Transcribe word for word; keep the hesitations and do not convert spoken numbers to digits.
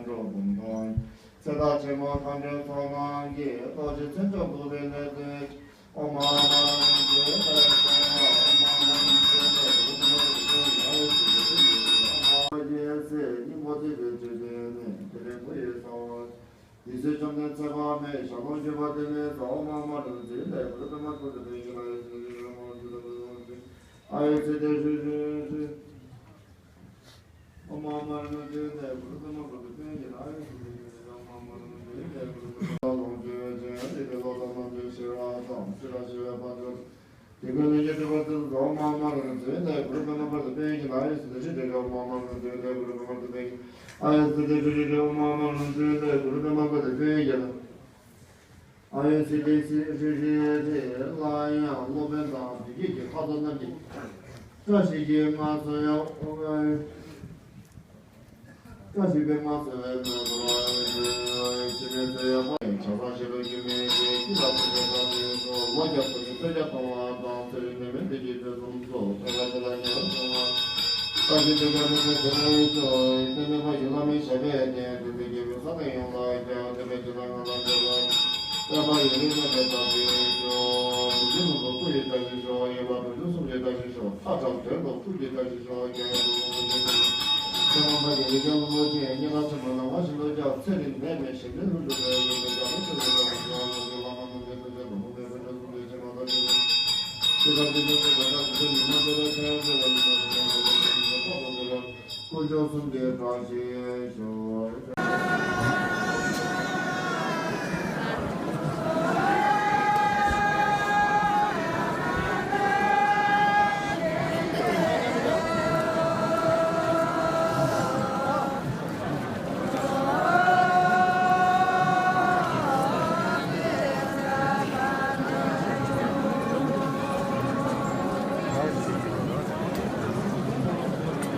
འགྲོ་འབུམ་ཐང་། ཚེ་བདག་ཆེན་མོ་མཁའ་འགྲོའི་ཚོགས་རྣམས་ཀྱིས། རྡོ་རྗེ་མཚན་མཆོག་འགུགས་པའི་ལས་མཛད་ཅིང་། ཨོཾ་ཨཱཿ་ཧཱུྃ་ཧྲཱིཿ་ཨོཾ་ཨཱཿ་ཧཱུྃ་ཧྲཱིཿ་སྙིང་པོ་ཐིགས་པའི་མཆོད་རྟེན་ནས། དེ་ལས་འཁོར་བའི་སར་བ། དེ་ཚེ་བཅོམ་ལྡན་ཚེ་དཔག་མེད་ཞལ་མཐོང་གྱུར་པ་དེ་ལས་ཨོཾ་ཨཱཿ་མ་ཎི་ལ་འཛིན་ལས་གུ་རུ་པདྨ་བཀོད་དེ་ཕན་ཞིང་ཨ་ཡུ་ཙི་ཏེ་ཨ་ཡུ་ཙི་ཏེ་ཧྲཱིཿ་ཧྲཱིཿ་ཧྲཱིཿ་ཨོཾ་ཨཱཿ་མ་ཎི་ལ་འཛིན་ལས་གུ་རུ་པདྨ་བཀོད་དེ་ཕན་ཞིང་ཨ་ཡུ་ཙི་ཏེ་ཨོཾ་ཨཱཿ་མ་ཎི་ལ་འཛིན་ལས་གུ་རུ་པདྨ་ལོངས་སྤྱོད་ཅན་ཨ་ཏི་ཏི་ལོ་ཙཱ་རྣམ་འདྲེན་ཤེས་རབ་དང་ཤེས་རབ་ཞི་བའི་ཕ་ཚུལ། དེ་ཀུན་ལས་ཀྱང་གྲུབ་པ་ཚུལ་དུ་ཨོཾ་ཨཱཿ་མ་ཎི་ལ་འཛིན་ལས་གུ་རུ་པདྨ་བཀོད་དེ་ཕན་ཞིང་ཨ་ཡུ་ཙི་ཏེ་ཧྲཱིཿ་ཨོཾ་ཨཱཿ་མ་ཎི་ལ་འཛིན་ལས་གུ་རུ་པདྨ་བཀོད་དེ་ཕན་ཞིང་ཨ་ཡུ་ཙི་ཏེ་ཧྲཱིཿ་ཨོཾ་ཨཱཿ་མ་ཎི་ལ་འཛིན་ལས་གུ་རུ་པདྨ་བཀོད་དེ་ཕན་ཞིང་ཨ་ཡུ་ཙི་ཏེ་ཧྲཱིཿ་ཧྲཱིཿ་ཧྲཱིཿ་སླར་ཡང་སློབ་དཔོན་དང་བདེ་སྐྱིད་ཀྱི་ཁ་དོག་རྣམས་ཀྱིས་བཀྲ་ཤིས་ཀྱི་སྔགས་སོ་ཡང་ཨོ། བཀྲ་ཤིས་པའི་སྔགས་ཟེར་བའི་མོས་པ་ལ་འཇུག་འཆི་མེད་ཚེ་ཡང་དཔག་ཡང་ཆགས་སྡང་ཞེ་སྡང་རྒྱུ་མེད་ཅིང་སྐྱིད་ལ་སྤྲོ་བའི་བཀྲ་ཤིས་ཤོག་ལོ་བརྒྱ་འཚོ་ཞིང་ཚེ་བརྒྱ་ཐུང་བ་དང་ཚེ་རིང་ནད་མེད་བདེ་སྐྱིད་དོན་གསུམ་སོགས་ཐོས་པ་ཅི་ལ་ཉེ་བར་འབྱུང་བ། བཀྲ་ཤིས་དོན་ཀྱང་ཐམས་ཅད་དེ་ལ་ཤོག །ཡོན་ཏན་མེད་པ་ཡི་བླ་མའི་ཞབས་པད་བརྟན། དེ་ཚེ་སྐྱེ་བོའི་ས་དང་ཡང་ལ་ཀྱང་། དེ་འདྲ་ཅི་ལ་ང་ལ་འབྲེལ་བ། བསྟན་པ་ཡུན་རིང་གནས་པའི་བཀྲ་ཤིས་ཤོག །མི་མཇེད་རྣམས་ལ་སྐུ་ཡི་བཀྲ་ཤིས་ཤོག །ཡོད་པ་དོན་ཆེན་གསུམ་གྱི་བཀྲ་ཤིས་ཤོག །མཐའ་དག་དོན་དུ་ཐུགས་ཀྱི་བཀྲ་ཤིས་ཤོག །རྒྱལ་བའི་གོ་འཕང་མཆོག་ཏུ། ཚེ་རབས་མ་གི་ལས་ཀྱང་བློ་ཆེན་སྙན་ངག་ཆེན་པོ་ལ་མ་བྱིན་ལོ་ཀྱང་། ཚེ་རིང་ནད་མེད་གཞན་ཕན་ལྷུན་གྲུབ་པའི་ཡོན་ཏན་རྒྱ་མཚོ་ཆེན་པོའི་བཀྲ་ཤིས་ཤོག །ལོ་ཀའི་བླ་མ་རྣམས་ཀྱི་ཐུགས་རྗེ་དང་། ཐུགས་མེད་དཀོན་མཆོག་གསུམ་གྱི་མཆོད་པ་དང་བཅས་པ། ཅི་ལྟར་ཅི་འདོད་པའི་བཀའ་དྲིན་ཉི་མ་འདི་ལ་ཕན་ཡོན་ཏན་ལ་ཉི་མ་ཕན་ཡོན་ཏན་ལ་ཉི་མ་ཕན་ཡོན་ཏན་ལ། དཀོན་མཆོག་གསུམ་གྱི་བཀྲ་ཤིས།